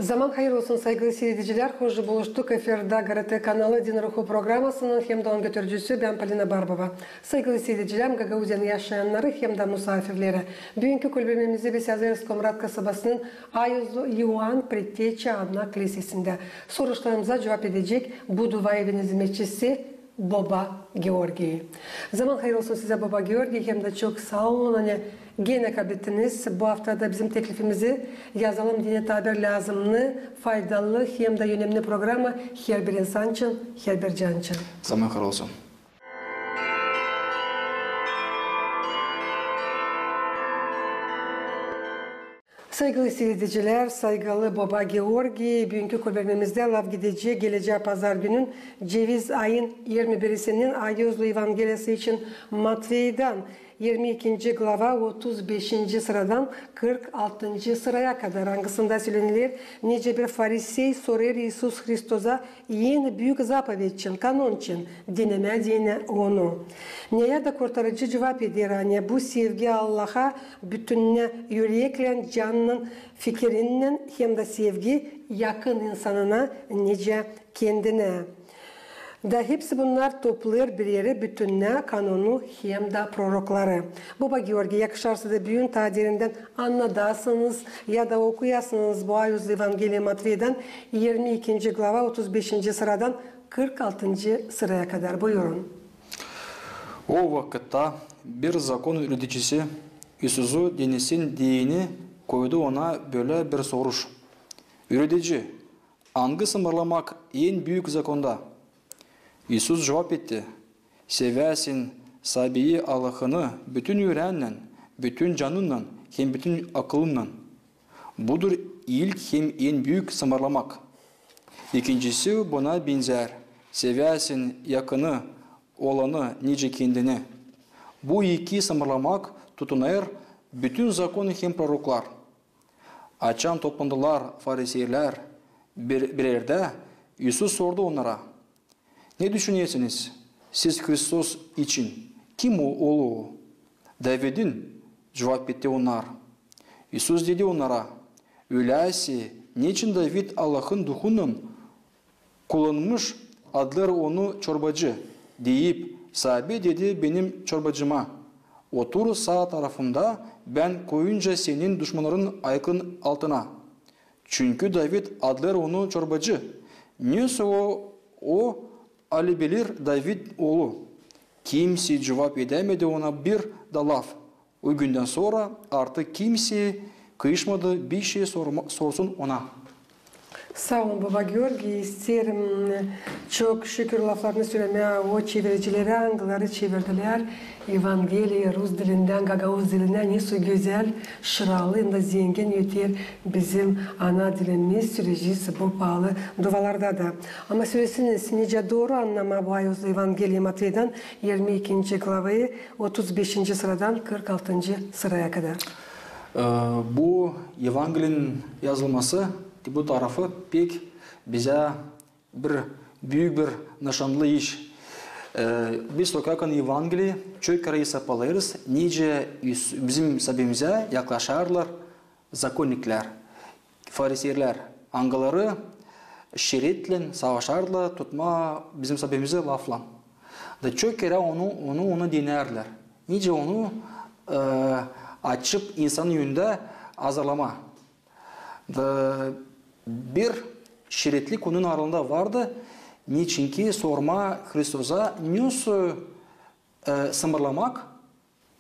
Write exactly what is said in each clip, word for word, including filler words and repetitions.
Zaman hayır olsun, saygılı siiredicilär. Hoş buluştuk. Efirdä GRT kanalı Din Ruhu programasının hem dä onun götürücüsü bän, Polina Barbova. Saygılı siiredicilär, Gagauziyanın yaşayannarı hem dä musaafirleri. Büünkü kulbemimizi biz hazırlêêrız Komrat kasabasının Ayuzlu İoan Predteçä adına klisesindä. Soruşlarımıza cuvap edecek bu dua evinin hizmetçisi Boba Georgii. Zaman hayır olsun sizä, Boba Georgii, hem dä çok saa olun, ani genä kablettiniz bu aftada bizim teklifimizi yazalım diinä taa bir lääzımnı, faydalı hem dä önemni programa herbir insan için, herbir can için. Zaman hayır olsun. Saygılı siiredicilär, saygılı Boba Georgii, büünkü kulbemimizdä laf gidecek gelecää pazar günün, ceviz ayın irmi birisinin Ayuzlu Evangeliyası için Matveydan, irmi ikinci glava, otuz beşinci sıradan kırk altıncı sıraya kadar, angısında sölener, nicä bir farisey sorêr İisus Hristosa en büük zapoved için, kanon için, dinemää deyni onu. Neredä Kurtarıcı cuvap eder, ani bu sevgi Allaha bütünnä üreklän, cannan, fikirinnän hem dä sevgi yakın insanına nicä kendinä. Da hepsi bunnar toplêêr bir erä bütünnä kanonu hem dä prorokları. Boba Georgii, yakışarsa da büün taa derindän annadasınız ya da okuyasınız bu Ayuzlu Evangeliyayı Matveydan, irmi ikinci glava, otuz beşinci sıradan kırk altıncı sıraya kadar. Buyurun. O vakıtta bir zakon üüredicisi İisusu dinesin deyni koydu ona bölä bir soruş: "Üüredici, angı sımırlamak en büük zakonda?" İisus cuvap etti: "Seväsin Saabiyi Allahını bütün üreennän, bütün canınnan hem bütün akılınnan. Budur ilk hem en büük sımırlamak. İkincisi buna benzär: seväsin yakını olanı nicä kendini. Bu iki sımırlamak tutunêr bütün zakon hem proroklar." Açan toplandılar fariseylär bir, bir erdä, İisus sordu onnara: "Ne düşünersiniz siz Hristos için? Kim o, oolu o?" "Davidin," cuvap etti onnar. İisus dedi onnara: "Öläse, neçin David Allahın Duhunnan kullanmış, adlêêr onu çorbacı, deyip, Saabi dedi benim çorbacıma: otur saa tarafımda, bän koyunca senin duşmanların ayakların altına? Çünkü David adlêêr onu çorbacı. Nesoy o, o alabilir David oolu?" Kimsey cuvap edämedi ona bir da laf. O gündän sora artık kimsey kıyışmadı bişey sorma, sorsun ona. Saa olun, Boba Georgii. İsteerim çok şükür laflarını sölemää o çeviricilerä, angıları çevirdilär Evangeliyayı rus dilindän gagauz dilinä. Nesoy gözäl, şıralı hem dä zengin öter bizim ana dilimiz, söleyecez bu paalı duvalarda da. Ama söleseniz, nicä dooru annamaa bu Ayuzlu Evangeliyayı Matveydan, irmi ikinci glavayı, otuz beşinci sıradan kırk altıncı sıraya kadar? E, bu Evangeliyanın yazılması, bu tarafı pek bizä bir büük bir nışanlı iş. E, biz okuyarkan Evangeliyi çok kerä sapalêêrız, nicä İis-, bizim Saabimizä yaklaşardılar zakonniklär, fariseylär, angıları şiretlän savaşardılar tutmaa bizim Saabimizi laflan. Da çok kerä onu, onu, onu dinärdilär. Nicä onu, e, açıp insanın önündä azarlamaa. Da bir şiretlik onun aralında vardı, neçinki sormaa Hristosa, nesoy, e, sımırlamak,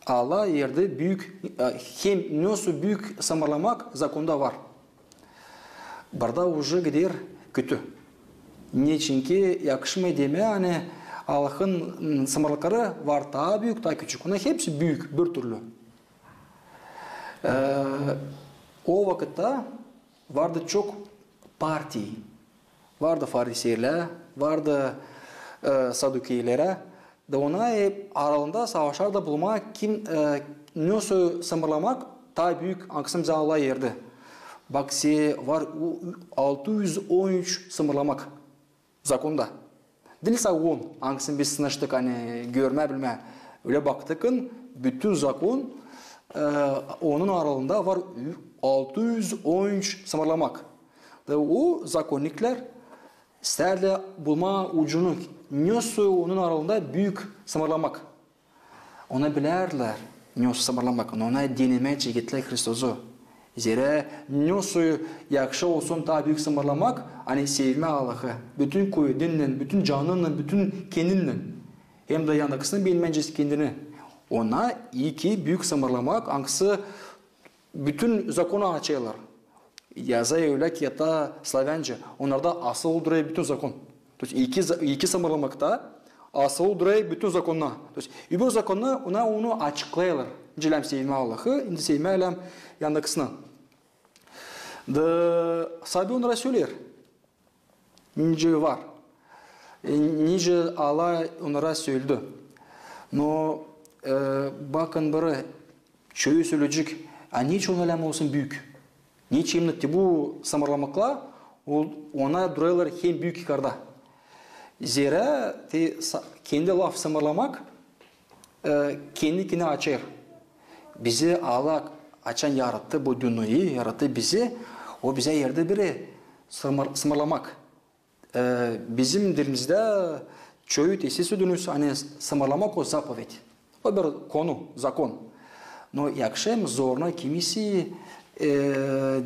ala erdä büük, e, hem nesoy büük sımırlamak zakonda var. Burada uje gider kötü. Neçinki yakışmêêr demää, ani Allahın, m, sımırlıkları var taa büük, taa küçük. Onnar hepsi büük, bir türlü. E, o vakıtta vardı çok partiya. Vardı fariseylär, vardı, e, sadukeylerä. Da onnar hep aralında savaşardı bulmaa, kim, e, nesoy sımırlamak taa büük, angısı bizä ala erdä. Bak, se var u-, altı üz on üç sımırlamak zakonda. Diil sa on, angısını biz sınaştık, ani görmää, bilmää. Ölä baktık, bütün zakon, e, onun aralında var ü-, altı üz on üç sımırlamak. Da o zakonniklär istärdilär bulmaa ucunu, nesoy onun aralında büük samırlamak. Ona bilärdilär, nesoy samırlamak, no ona denemää çekettilär Hristosu. Zerä nesoy yahşı olsun taa büük samırlamak, ani sevmää Allahı bütün kuvedinnän, bütün canınnan, bütün kendinnän. Hem dä yandakısını beenmää, kendini. Ona iki büük samırlamak, angısı bütün zakonu açêrlar. Yazêr ölä ki, hatta slavyanca, onnarda asılı durêr bütün zakon. То есть iki za-, iki samırlamakta asılı durêr bütün zakonnar. То есть öbür zakonnar ona onu açıklêêrlar. Nicä lääm sevmää Allahı, nicä sevmää lääm yandakısını. Da sabi onnara söleer, nicä var. E, nicä Allah onnara söledi. No, e, bakın, biri çoyu sölecek, a neçin ona lääm olsun büük? Neçin te bu samırlamaklar, o-, ona durêrlar hem büük yukarda? Zerä te sa-, kendi laf samırlamak, e, kendi kendini açêr. Bizi Allah açan yarattı, bu dünnayı yarattı bizi, o bizä erdi biri samır-, samırlamak. E, bizim dilimizdä çoyu te siz sölediniz, ani samırlamak o заповедь. O bir konu, zakon. No yahşı hem zoruna kimisi, e,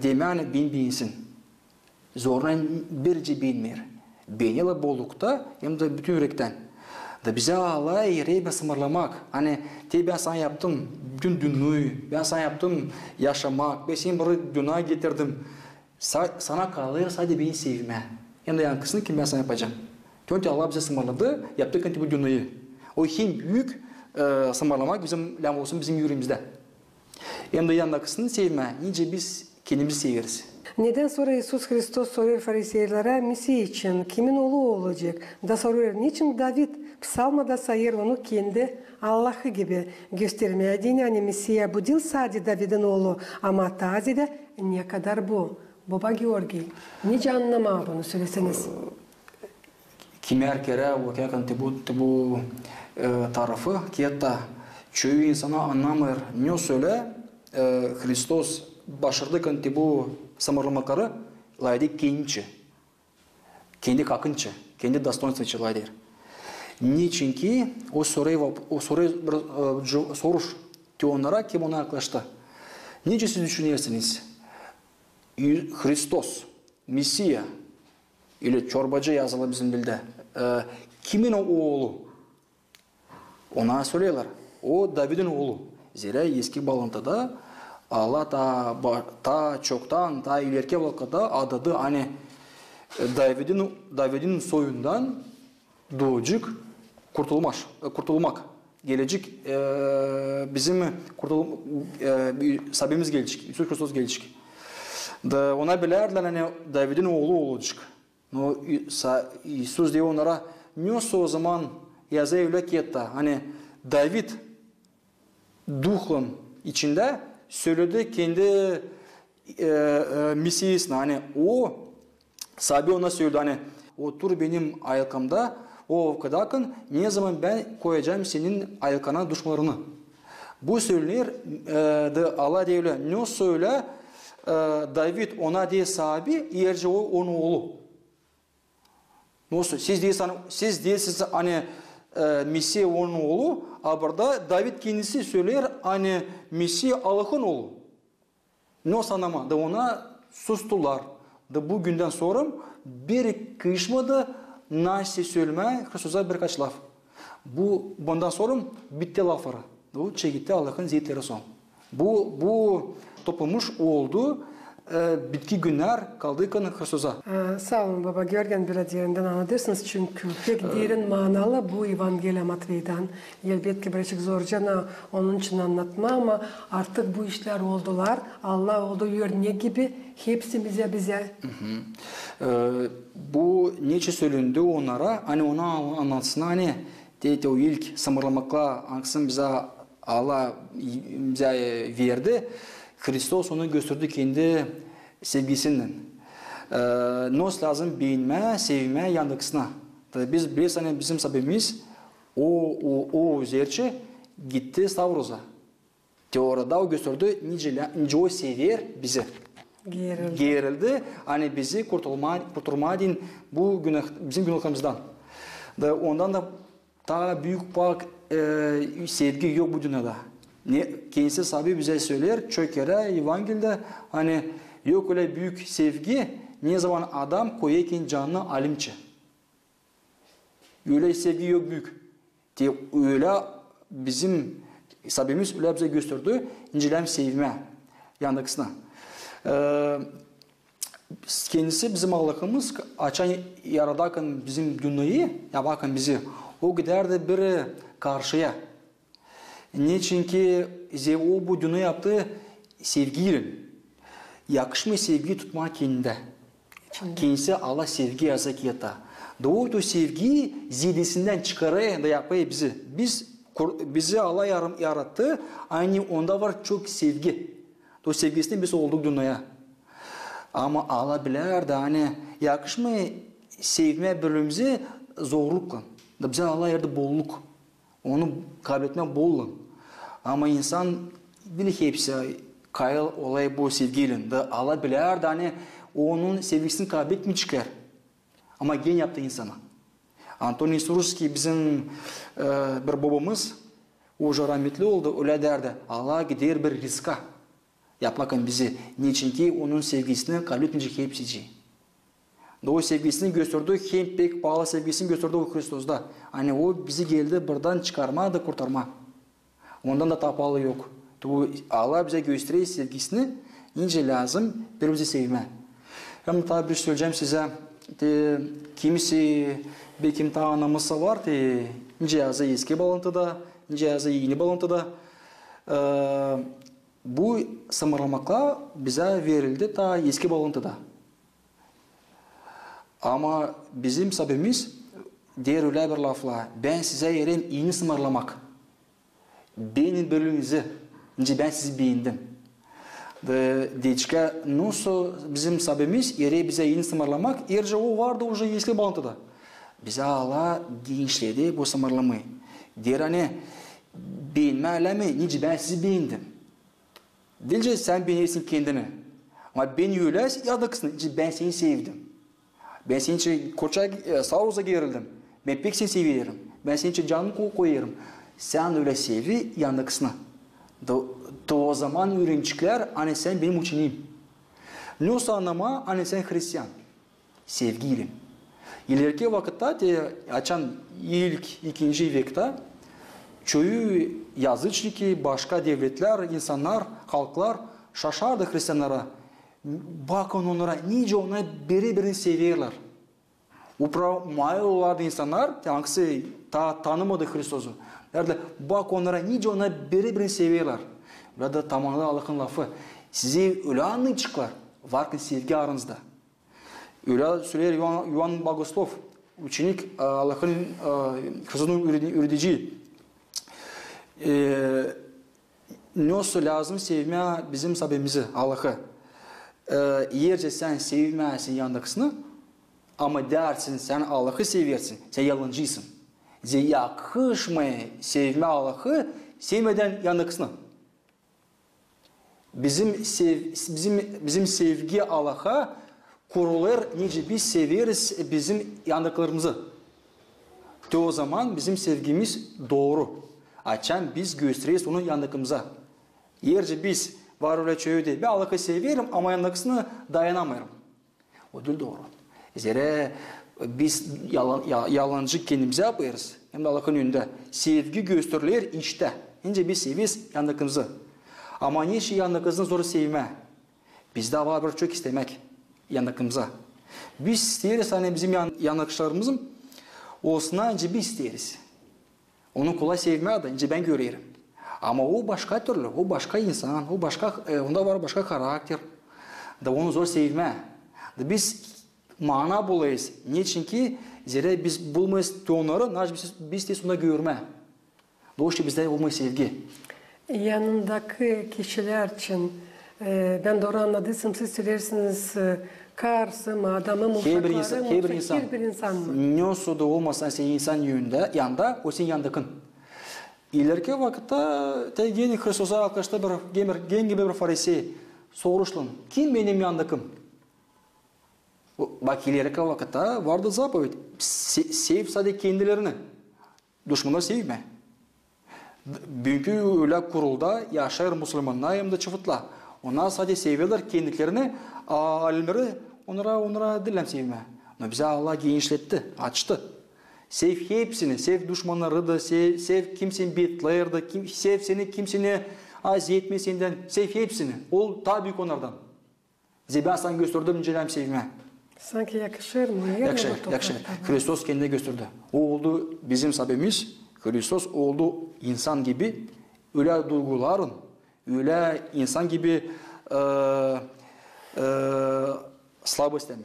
demää, ani bän beensin. Zoruna biricä beenmeer. Beenerlär bollukta hem dä bütün ürektän. Da bizä Allah ereer bän samırlamak. Ani te bän sana yaptım bütün dünnayı, bän sana yaptım yaşamak, bän seni bura dünnayä getirdim. Sa-, sana kalêr sade beni sevmää. Hem dä yangısını, kim bän sana yapacam. Çünkü Allah bizä samırladı, yaptı kandä bu dünnayı. O hem büük, e, samırlamak bizim, lääm olsun bizim üreemizdä. Hem dä yandakısını sevmää, nicä biz kendimizi severiz. Nedän sora İisus Hristos sorêr fariseylärä Mesiya için, kimin oolu o olacek? Da sorêr, neçin David psalmada sayêr onu kendi Allahı gibi, göstermää deyni, ani Mesiya bu diil sade Davidin oolu, ama taa ziyadä ne kadar bu. Baba Georgiy, nicä annamaa bunu, söleseniz? Kimär kerä okuyarkan te bu, te bu, e, tarafı, ki hatta çoyu insan annamêêr, ne sölä, e, Hristos başardı kandä te bu samırlamakları lafedä kendinçä, kendi hakınça, kendi достоинствоинча lafeder. Neçinki o sorêr vap-, o sorêr bir, e, cu-, soruş te onnara, kim ona yaklaştı. Nicä siz düşünersiniz? Hristos, Mesiya, ili çorbacı yazılı bizim dildä. E, kimin o oolu? Ona söleerlär, o Davidin oolu. Zerä eski baalantıda Allah taa ba-, taa çoktan, taa ilerki vakıtta adadı, ani, e, Davidin, Davidin soyundan doocek kurtulmaş, e, kurtulmak. Gelecek, e, bizim kurtul-, e, bir Sabimiz gelecek, İisus Hristos gelecek. Da ona bilärdilär, ani Davidin oolu olacek. No, İ-, sa-, İisus deer onnara, ne ozaman yazêr ölä ki, ani David duhun içindä söledi kendi, e, e, Mesiyasına, ani o Sabi ona söledi, ani otur benim ayalkamda, o vakıdakın, nezaman bän koyacam senin ayalkana duşmanını. Bu sölener, e, da Allah deer ölä, ne sölä, e, David ona deer sabi, erçi o onun oolu. Nasıl, siz deersiniz, siz deersiniz, ani, e, Mesiya onun oolu, a burada David kendisi söleer, ani Mesiya Allahın oolu. No sanama, da ona sustular. Da bu gündän sora biri kıyışmadı, nasıl sölmää Hristosa birkaç laf. Bu, bundan sora bitti lafları. Da o çeketti Allahın zeetleri son. Bu, bu toplanmış oldu, e, bitki günnär kaldıykan Hristosa. E, saa olun, baba Georgiy, ani biraz derindän annadêrsınız, çünkü pek derin manalı bu Evangeliya Matveydan. Elbetki, birazcık zorca, ama onun için annatmaa, ama artık bu işlär oldular. Allah oldu örnek gibi hepsimizä, bizä. E, bu neçin sölendi onnara, ani ona annatsın, ani te, te o ilk samırlamaklar, angısını bizä Allah, bizä, e, verdi, Hristos onu gösterdi kendi sevgisindän. E, nasıl lääzım beenmää, sevmää yandakısını. Tabi biz bileriz, ani bizim Sabimiz, o, o, o üzerçe gitti Stavrosa. Te orada o gösterdi, nicä, nicä o sever bizi. geerildi. Geerildi. Ani bizi kurtarmaa, kurtarmaa deyni bu günah, bizim günahlarımızdan. Da ondan da taa büük bak, e, sevgi yok bu dünnedä. Ne, kendisi sabi bizä söleer, çok kerä Evangeliyada, ani yok ölä büük sevgi, ne zaman adam koyêr kendi canını alem için. Ölä sevgi yok büük. Te ölä bizim sabimiz ölä bizä gösterdi, nicä lääzım sevmää yandakısını. E, kendisi bizim Allahımız, açan yaradarkan bizim dünneyä, yaparkan bizi, o gider dä bir karşıya. Neçinki ze-, o bu dünneyä yaptı sevgiylän. Yakışmêêr sevgiyi tutmaa kendindä. Kendisi Allah sevgi yazêr kiyata. Da o, o sevgiyi zedesindän çıkarêr da yapêr bizi. Biz, kor-, bizi Allah yarım-, yarattı, ani onda var çok sevgi. O sevgisindän biz olduk dünneyä. Ama Allah biler dä, ani yakışmêêr sevmää bölümümüzü zorluklan. Da bizä Allah verdi bolluk. Onu kabletmää bollan. Ama insan diil hepsi kayıl olêr bu sevgiylän. Da Allah biler dä, ani onun sevgisini kabletmeyecekler. Ama genä yaptı insanı. Antoni Surskiy bizim, e, bir bobamız, o uje rahmetli oldu, ölä deerdi: Allah gider bir riska yaparkan bizi, neçinki onun sevgisini kabletmeyecek hepsicii. Da o sevgisini gösterdi, hem pek paalı sevgisini gösterdi o Hrisosda. Ani o bizi geldi buradan çıkarmaa da kurtarmaa. Ondan da taa paalı yok. Bu Allah bizä gösterer sevgisini, nicä lääzım bir-birimizi sevmää. Hem taa bir söleyecäm sizä, te, kimisi, bekim taa anımızda var, te, nicä yazı Eski Baalantıda, nicä yazı Eni Baalantıda. E, bu sımarlamaklar bizä verildi taa Eski Baalantıda. Ama bizim sabimiz deer ölä bir laflar: bän sizä vererim eni sımarlamak. Beenin bölümünüzü, nicä bän sizi beendim. De-, deyecek, nasıl bizim sabimiz verer bizä eni sımarlamak, ercä o vardı uje Eski Baalantıda. Bizä Allah genişledi bu sımarlamayı. Deer, ani beenmää lääzım, nicä bän sizi beendim. Diil sän beenersin kendini. Ama been ölä yandakısını, nicä bän seni sevdim. Bän senin için korçak, e, saaruza gerildim. Bän pek seni severim. Bän senin için canımı ko-, koyêrım. Sän ölä sev yandakısını. Da, da ozaman üüreneceklär, ani sän benim uçeniim. Ne olsa annamaa, ani sän hristian. Sevgiylän. İlerki vakıtta, te, açan ilk, ikinci vekta, çoyu yazıçniki, başka devletlär, insannar, halklar şaşardı hristiannara. Bakın onnara, nicä onnar biri-birini severlär. Upra mail olardı insannar, te, angısı taa tanımadı Hristosu. Deerdi: bakın onnara, nicä onnar biri-birini severlär. Burada tamamlandı Allahın lafı. Sizi ölä annayaceklar, varkın sevgi aranızda. Ölä söleer İoan, İoan Bogoslof, uçenik, e, Allahın, e, Hristosun üüre-, üüredicii. E, ne olsa lääzım sevmää bizim sabimizi, Allahı. E, ercä sän sevmärsin yandakısını, ama deersin, sän Allahı seversin, sän yalancıysın. Bizä yakışmêêr sevmää Allahı, sevmedän yandakısını. Bizim sev-, bizim, bizim sevgi Allaha kurulêr, nicä biz severiz bizim yandakılarımızı. Te ozaman bizim sevgimiz dooru. Açan biz göstereriz onu yandakımıza. Ercä biz var ölä çoyu deer: bän Allahı severim, ama yandakısını dayanamêêrım. O diil dooru. Zerä biz yalan, ya-, yalancı kendimizä yapêrız, hem dä Allahın önündä. Sevgi gösteriler iştä. Nicä biz severiz yandakımızı. Ama neçin yandakısını zor sevmää? Bizdä var bir çok istemäk yandakımıza. Biz isteeriz, ani bizim yan-, yandakışlarımızın olsun, nicä biz isteeriz. Onu kolay sevmää dä, nicä bän görerim. Ama o başka türlü, o başka insan, o başka, e, onda var başka harakter. Da onu zor sevmää. Da biz mana bulêrız. Neçinki zerä biz bulmêêrız te onnarı, nicä biz, biz isteeriz onu görmää. Dolayısıya bizdä olmêêr sevgi. Yanındaki kişilär için, e, bän dooru annadıysam, siz söleersiniz, e, karısını mı, adamını mı, uşaklarını mı, herbir insanı mı. Ne olsa da olmasın, sän insan yönündä, yanda, o senin yandakın. İlerki vakıtta te genä Hristosa alkıştı bir, genä bir, genä bir farisey. Soruşlan, kim benim yandakım? Bak, ileriki vakıtta vardı zapoved. Se-, sev sade kendilerini. Duşmanı sevmä. D-, büünkü ölä kurulda yaşêêr musulmannar hem dä çıfıtlar. Onnar sade severlär kendilerini, a alimleri onnara, onnara diil lääzım sevmä. No bizä Allah genişletti, açtı. Sev hepsini, sev duşmannarı da, sev, sev kim seni betlär da, kim, sev seni, kim seni azetmeer sendän, sev hepsini. Ol taa büük onnardan. Zerä bän sana gösterdim, nicä lääzım sevmä. Sanki yakışêr mı? Yakışêr, yakışêr. Hristos kendini gösterdi. O oldu bizim sahabemiz. Hristos oldu insan gibi, ölä duyguların, ölä insan gibi, e, e, slabostlarını.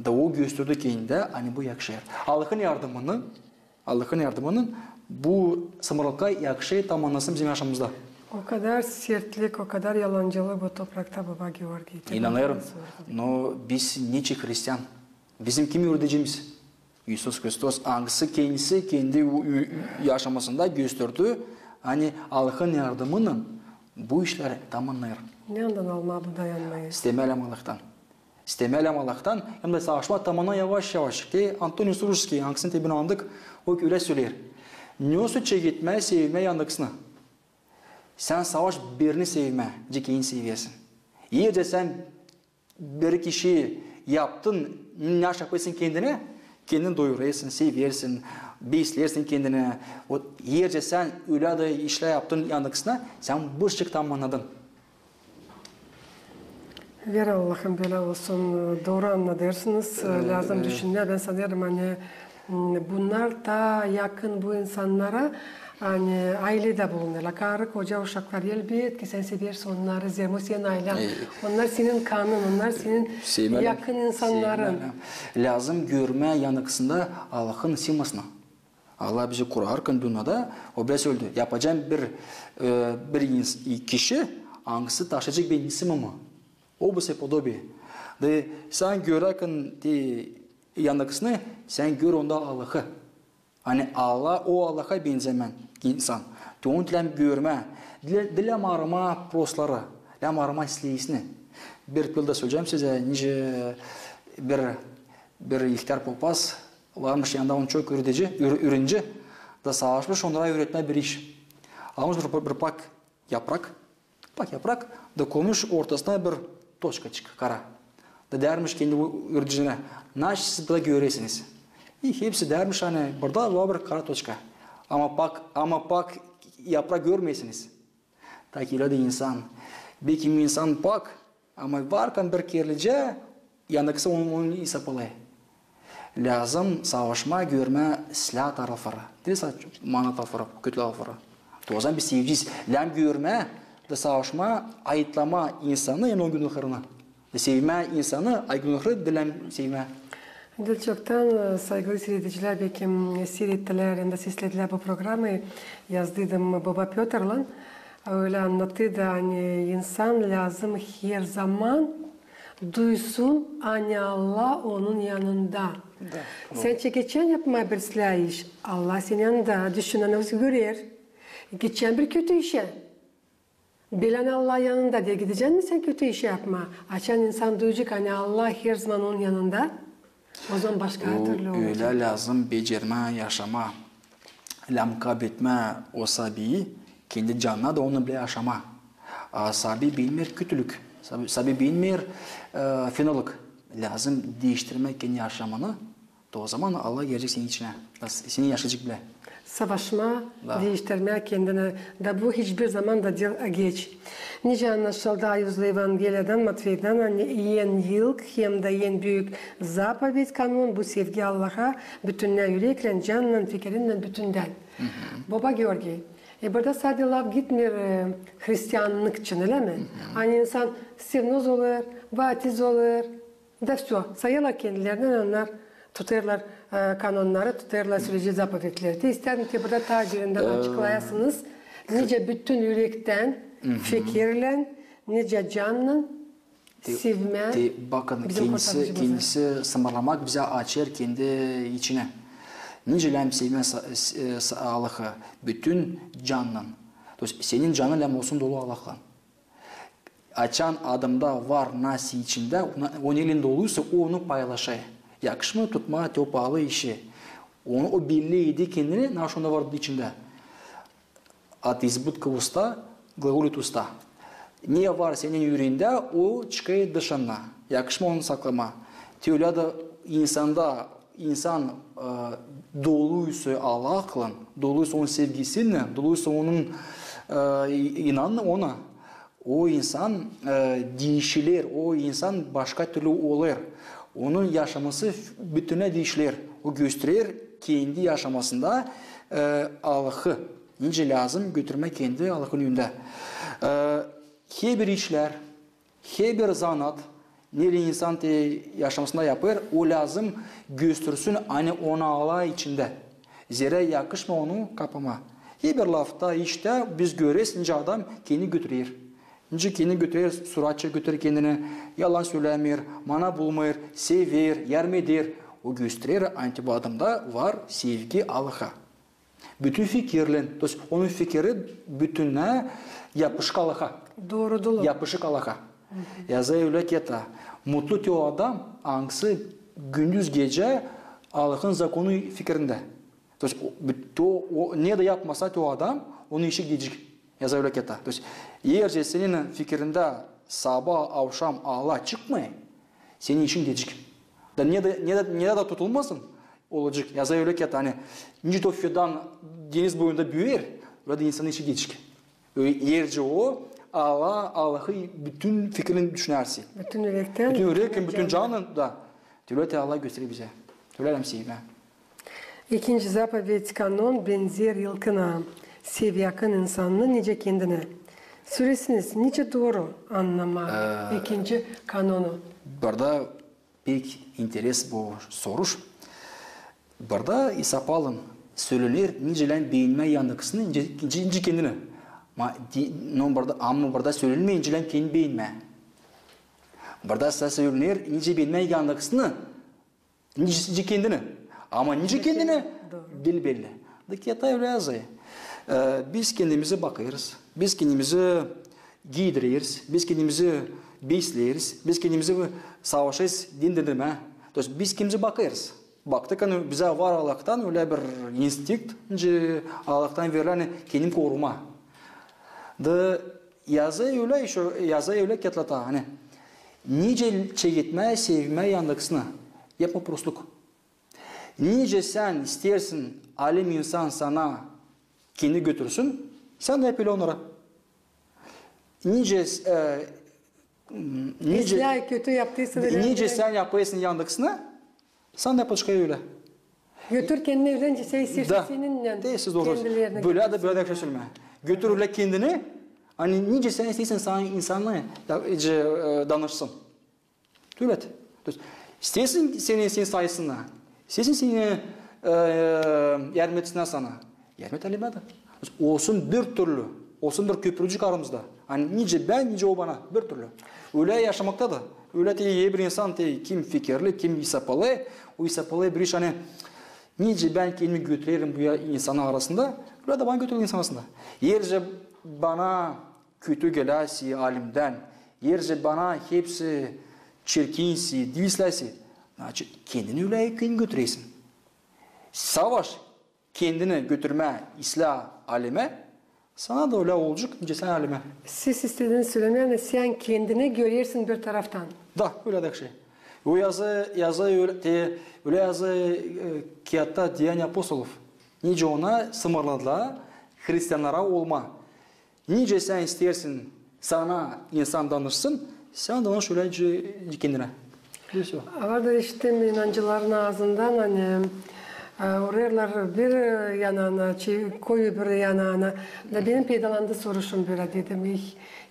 Da o gösterdi kendini, ani bu yakışêr. Allahın yardımını Allahın yardımını bu samurluklar yakışêr tamannasın bizim yaşamamızda. O kadar sertlik, o kadar yalancılık bu toprakta, baba Georgiy. İnanêrım. No biz neçin hristian? Bizim kim üüredicimiz? İisus Hristos, angısı kendisi kendi ü-, ü-, yaşamasında gösterdi, ani Allahın yardımını bu işleri tamannêr. Neredän almaa bu dayanmayı? İstemää lääzım Allahtan. İstemää lääzım Allahtan, hem dä savaşmaa tamanna yavaş-yavaş. Te Antoni Surjskiy, angısını te bän annadık, o ölä söleer: ne olsun çeketmää sevmää yandakısını. Sän savaş birini sevmää, nicä kendini seversin. Eer sän bir kişi yaptın, ne iş yapêrsın kendinä, kendini doyurêrsın, seversin, besleersin kendini. O, eer sän ölä dä işlär yaptın yandakısına, sän bir şey tamannadın. Ver Allahım, bölä olsun, dooru annadêrsınız. Lääzım düşünmää, bän sanêrım, ani, m, bunnar taa yakın bu insannara, ani ayledä bulunêrlar. Karı, koca, uşaklar, elbetki, sän seversin onnarı, zerä o senin aylän. Onnar senin kanın, onnar senin yakın insannarın. Lääzım görmää yandakısında Allahın simasını. Allah bizi kurarkan dünnedä, o bölä söledä: yapacam bir, e, bir ins-, kişi, angısı taşıyacek benim simamı. Образ и подобие. Da sän görärkan te yandakısını, sän gör onda Allahı. Ani Allah, o Allaha benzemää insan. Te onu lääzım görmää. Diil, diil lääzım aramaa prosları, lääzım aramaa isleyisini. Bir pılda söleyecäm sizä, nicä bir, bir ihtär popaz varmış, yanında onun çok üüredicisi, üüre-, üürenci, da savaşmış onnara üüretmää bir iş. Almış bir, bir pak yaprak, pak yaprak, da koymuş ortasına bir toçkaçık kara. Da deermiş kendi bu üüredicinä: ne siz burada görersiniz? İi, hepsi deermiş, ani burada var bir kara toçka. Ama pak, ama pak yaprak görmeersiniz. Tak ölä dä insan. Bekim insan pak, ama varkan bir kerlicä, yandakısı onu, onu isapalêêr. Lääzım savaşmaa, görmää islää tarafları. Diil sa-, mana tarafları, kötü tarafları. Ozaman biz sevecez. Lääzım görmää da savaşmaa, ayıplamaa insanı hem onun günahlarını. Da sevmää insanı, a günahları diil lääzım sevmää. Diil çoktan, e, saygılı siiredicilär, bekim, e, siirettilär hem dä sesledilär bu programayı, yazdıydım baba Pötrlan. Ölä annattıydı, ani insan lääzım herzaman duysun, ani Allah onun yanında. Sän çeketçän yapmaa bir islää iş, Allah senin yanında, düşünän o görer. Gidecän bir kötü işä. Bilän Allah yanında diil gidecän mi sän kötü iş yapmaa? Açan insan duyacek, ani Allah herzaman onun yanında, ozaman başka türlü olacek. Ölä lääzım becermää yaşamaa. Lääzım kabletmää o sabiyi, kendi canına da onunnan bile yaşamaa. A sabi bilmeer kötülük, sabi, sabi bilmeer, e, fenalık. Lääzım diiştirmää kendi yaşamanı, da ozaman Allah gelecek senin içinä, da s-, seni yaşadacek bile. Savaşmaa, diiştirmää kendini, da bu hiçbir zaman da diil geç. Nicä annaşıldı Ayuzlu Evangeliyadan, Matveydän, ani en ilk hem dä en büük zapoved, kanon, bu sevgi Allaha, bütünnä üreklän, cannan, fikirinnän, bütündän. Baba Georgiy, e, burada sade laf gitmeer, e, hristiannık için, ölä mi? Ani insan sevnoz olêr, vaatiz olêr, da всё, sayêrlar kendilerini, onnar tutêrlar, e, kanonnarı, tutêrlar süleci, zapovedleri. Te isteerim ki, burada taa derindän açıklayasınız, nicä bütün ürektän, fikirlän, nicä cannan sevmää. Te bakın, bizim kendisi, kurtarıcımızı. Kendisi sımarlamak bizä açêr kendi içinä. Nicä lääzım sevmää sa-, s-, e, sa-, Allahı bütün cannan. То есть senin canın lääzım olsun dolu Allahlan. Açan adamda var nasıl içindä, ona, o neylän doluysa, o onu paylaşêr. Yakışmêêr tutmaa te o paalı işi. Onu o belli eder kendini, nasıl onda var içindä. От избытка уст глаголит уста. Ne var senin üreendä, o çıkêr dışına. Yakışmêêr onu saklamaa. Te ölä dä insanda, insan, e, doluysa Allahlan, doluysa onun sevgisinnän, doluysa onun, e, i-, inanın ona, o insan, e, diişiler, o insan başka türlü olêr. Onun yaşaması f-, bütünnä diişiler. O gösterer kendi yaşamasında, e, Allahı. Nicä lääzım götürmää kendi Allahın önündä. E, herbir işlär, herbir zanaat, neylän insan te yaşamasında yapêr, o lääzım göstersin, ani onu alêr içindä. Zerä yakışmêêr onu kapamaa. Herbir lafta, iştä biz göreriz, nicä adam kendini götürer. Nicä kendini götürer, suratça götürer kendini, yalan sölämeer, mana bulmêêr, sever, yardım eder. O gösterer, ani bu adamda var sevgi Allaha. Bütün fikirlän, то есть onun fikiri bütünnä yapışık Allaha. Dooru dolu. Yapışık Allaha. Yazêr ölä kiyata. Mutlu te o adam, angısı gündüz gecä Allahın zakonu fikirindä. То есть o, büt-, o, o ne dä yapmasa te o adam, onun işi gecik. Yazêr ölä kiyata. То есть eer senin fikirindä saba, avşam Allah çıkmêêr, senin işin gecik. Da ne dä, ne dä, ne dä tutulmasın, olacek. Yazêr ölä kiyata, ani nicä te o fidan deniz boyunda büüyer, ölä dä insanın işi gecik. Ölä eer o Allah, Allahı bütün fikirin düşünärsin. Bütün ürektän, bütün ürektän, bütün canın da. Te ölä te Allah gösterer bizä. Te ölä lääzım sevmää. İkinci zapoved, kanon, benzer ilkina. Sev yakın insanını nicä kendini. Sölesin, nicä dooru annamaa ikinci kanonu. Burada pek interes bu soruş. Burada İsa Paalın sölener, nicä lääzım beenmää yandakısını, nicä, nicä, nicä kendini. Ama di-, no burada, ama burada sölenmeer, nicä lääzım kendini beenmää. Burada sä sölener, nicä beenmää yandakısını, nicä, nicä kendini. Ama nicä kendini, dooru, diil belli. Da kiyata ölä yazêr. E, biz kendimizi bakêrız, biz kendimizi giidireriz, biz kendimizi besleeriz, biz kendimizi savaşêrız dindirmää. То есть biz kendimizi bakêrız. Baktık, ani bizä var Allahtan ölä bir instinkt, nicä Allahtan verilä, ani kendini korumaa. Da yazêr ölä, ещё yazêr ölä kiyatlarda, ani nicä çeketmää, sevmää yandakısını. Yapma prosluk. Nicä sän isteersin, alem insan sana kendini götürsün, sän dä yap ölä onnara. Nicä, e, nicä, islää kötü yaptıysa da, nicä sän yapêrsın yandakısını, sän dä yapacek ölä. Götür kendini ölä, nicä sän isteersin. Da, seninnän te siz dooru. Bölä dä, bölä dä sölemää. Götür ölä kendini, ani nicä sän isteersin sana insanı, e, danışsın. Te ölä. То есть isteersin seni, seni saysınnar. İsteersin seni, e, yardım etsinnär sana. Yardım et alemä dä. То есть olsun bir türlü, olsun bir köprücük aramızda. Ani nicä bän, nicä o bana, bir türlü. Ölä yaşamakta da. Ölä te herbir insan, te kim fikirli, kim isapalêêr, o isapalêêr bir iş, ani nicä bän kendimi götürerim bu insanın arasında, ölä dä bana götürüler insan arasında. Eer bana kötü geläsi alemdän, eer bana hepsi çirkinsi, diil islääsi, значит, kendini ölä kendin götüreersin. Savaş kendini götürmää islää alemä, sana da ölä olacek, nicä sän alemä. Siz istediniz sölemää, ani sän kendini görersin bir taraftan. Da, ölä dä şey. O yazı, yazı ölä, te, ölä yazı, e, kiyatta Деяния апостолов. Nicä ona sımarladılar hristiannara olmaa. Nicä sän isteersin sana insan danışsın, sän danış ölä nicä kendinä. Var da işittim inancıların aazından, ani, e, urêêrlar bir yanına, çe-, koyu bir yanına. Da benim peydalandı soruşum bölä, dedim, ih,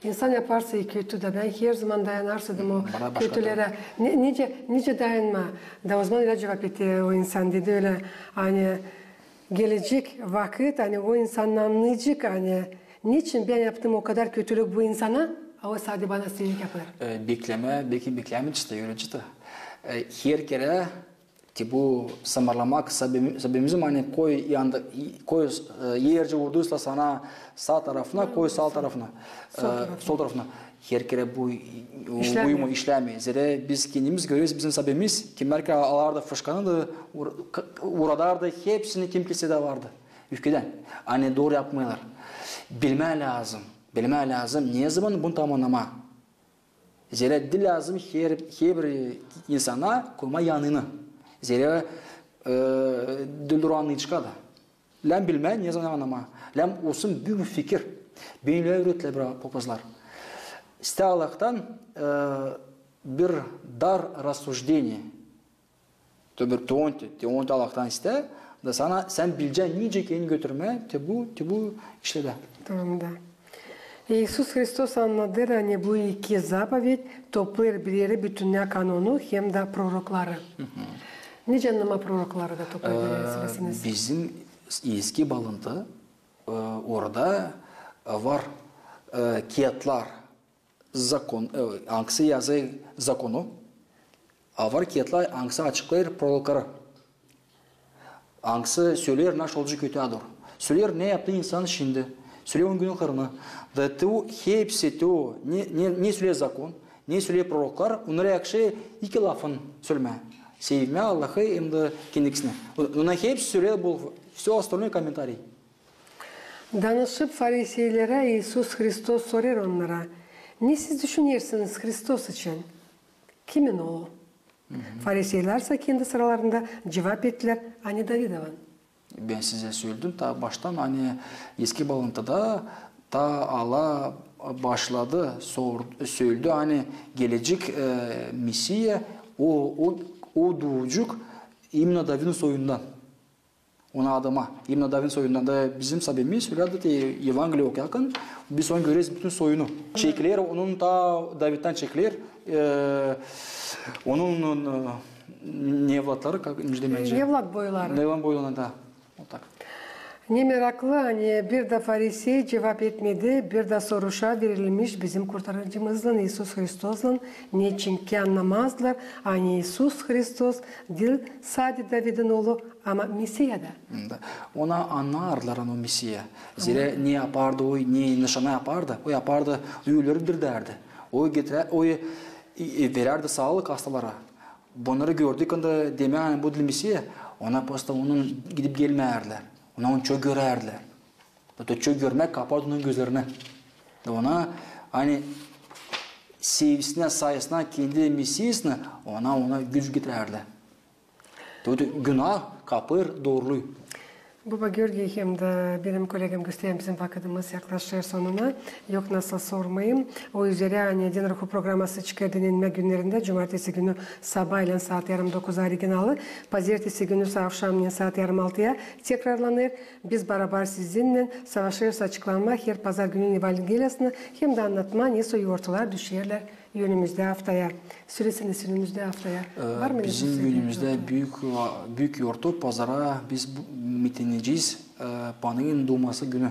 insan yaparsa kötü, da bän her zaman dayanarsa, dedim, o kötülerä. Nicä, nicä dayanmaa? Da o zaman ölä cuvap etti o insan, dedi ölä, ani gelecek vakıt, ani o insan annayacek, ani neçin bän yaptım o kadar kötülük bu insana, a o sade bana iilik yapêr. E, beklemää, bekim beklämää işte, ölä işte. E, her kerä te bu sımarlamak, sabemi-, sabemizm, ani koy yanda, koy, e, eer vurduysa sana saa tarafına, koy saa tarafına. Sol tarafına. Herkerä bu, o, uyumu işlämeer. Zerä biz kendimiz göreriz, bizim sabemiz, kimnär ki alardı fışkanı da, vur-, k-, vurardı hepsini, kim kilsedä vardı. Üfkedän. Ani dooru yapmêêrlar. Bilmää lääzım. Bilmää lääzım, ne zaman bunu tamannama. Zerä diil lääzım her, herbir insana koymaa yanını. Zerä, e, diil dooru annayacek da. Lääzım bilmää, ne zaman annamaa. Lääzım olsun büük fikir. Beni ölä üürettilär bir papazlar. İstää Allahtan, e, bir дар рассуждения. Te bir, te on, te on Allahtan istä, da sana, sän bilecän nicä kendini götürmää, te bu, te bu işlerdä. Tamam da. İisus Hristos annadêr, ani bu iki заповедь toplêêr bir erä bütünnä kanonu hem dä prorokları. Nicä annamaa prorokları da toplêêr bir erä, söläseniz? Bizim eski baalıntı, e, orada var, e, kiyatlar, zakon, e, angısı yazêr zakonu, a var kiyatlar, angısı açıklêêr prorokları. Angısı söleer, naşey olacek öteyä dooru. Söleer, ne yaptı insan şindi. Söleer onun günü hırını. Da te o, hepsi te o, ne, ne, ne söleer zakon, ne söleer proroklar, onnarı yakışêr iki lafın sölemää. Sevmää Allahı hem dä kendisini. Onnar hepsi söleer bu, всё остальное комментарий. Danışıp fariseylerä, İisus Hristos sorêr onnara: "Ne siz düşünersiniz Hristos için? Kimin oolu?" Fariseylär sä kendi sıralarında cuvap ettilär: "Ani Davidovun." Bän sizä söledim taa baştan, ani eski baalıntıda taa ala başladı, sor-, söledi, ani gelecek, e, Mesiya, o, o, o duucek именно Davidin soyundan. Ona adama, именно Davidin soyundan da bizim sabemiz, ölädä te Evangeliya okuyarkan, biz onu göreriz bütün soyunu. Çekiler, onun taa Davidtän çekiler, e, onun, e, nevlatları, как, nicä demäli? Nevlat boyları. Nevlat boyları, da. Вот так. Ne meraklı, ani bir dä farisey cuvap etmedi, bir dä soruşa verilmiş bizim Kurtarıcımızlan, İisus Hristoslan, neçinki annamazdılar, ani İisus Hristos diil sade Davidin oolu, ama Mesiya da. Da. Onu annardılar, ani o Mesiya. Zerä ne yapardı o, ne nışana yapardı, o yapardı, ölüleri dirdärdi. O getirä-, o, e, e, verärdi saalık hastalara. Bunnarı gördükän dä demää, ani bu diil Mesiya, ona prosto onun gidip gelmärdilär. Ona onu çok görärdilär. Da çok görmäk kapardı onun gözlerini. Da ona, ani sevisinä, sayısına kendi Mesiyasını, ona, ona güç getirärdilär. Da o da günah kapêr dooruluyu. Boba Georgiy hem dä benim kollegam gösterer, bizim vakıdımız yaklaşêr sonuna. Yok nasıl sormayım. O üzerä, ani Din Ruhu programası çıkêr dininmä günnerindä, cumartesi günü sabaylän saat yarım dokuza originalı, pazertesi günü sa-, avşamnen saat yarım altıya tekrarlanêr. Biz barabar sizinnän savaşêrız açıklamaa her pazar günün evangeliyasını hem dä annatmaa, nesoy yortular düşerlär önümüzdä aftaya. Söleseniz, önümüzdä aftaya var mı? Bizim önümüzdä büük, büük yortu, pazara biz bu, mitingneyecez, e, Panıın duuması günü.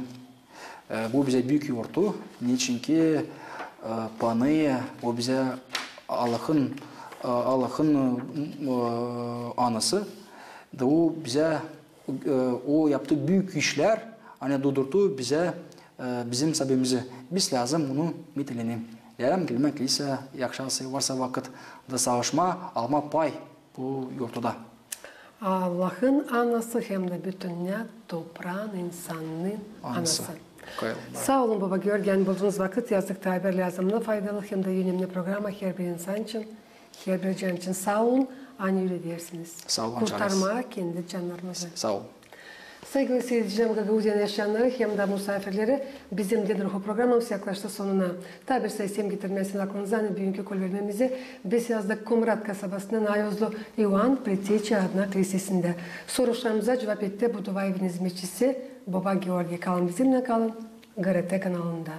E, bu bizä büük yortu, neçinki, e, Panıı, o bizä Allahın, e, Allahın, e, anası. Da o bizä, e, o yaptı büük işlär, ani duudurdu bizä, e, bizim sabemizi. Biz lääzım bunu mitingleyelim. Lääzım gelmäk kliseyä, yakışsa, varsa vakıt, da savaşmaa, almaa pay bu yortuda. Allahın anası hem dä bütünnä topraanın, insanın anası. Saa olun, boba Georgiy, ani buldunuz vakıt, yazdık taa bir lääzımnı, faydalı hem dä önemni programa herbir insan için, herbir can için. Saa olun, ani üredersiniz. Saa olun, kurtarmaa kendi cannarımızı. Saa olun. Saygılı siredicilerim, Gagauziyanın yaşayannarı hem dä musaafirleri, bizim Din Ruhu programamız yaklaştı sonuna. Taa bir sayı istem getirmäzin aklınıza, ani büünkü kolvermemizi biz yazdık Komrat kasabasından Ayozlu İoan Preteçi adına klisesindä. Soruşlarımıza cuvap etti Budova evinin hizmetçisi boba Georgiy. Kalın bizimnän, kalın GRT kanalında.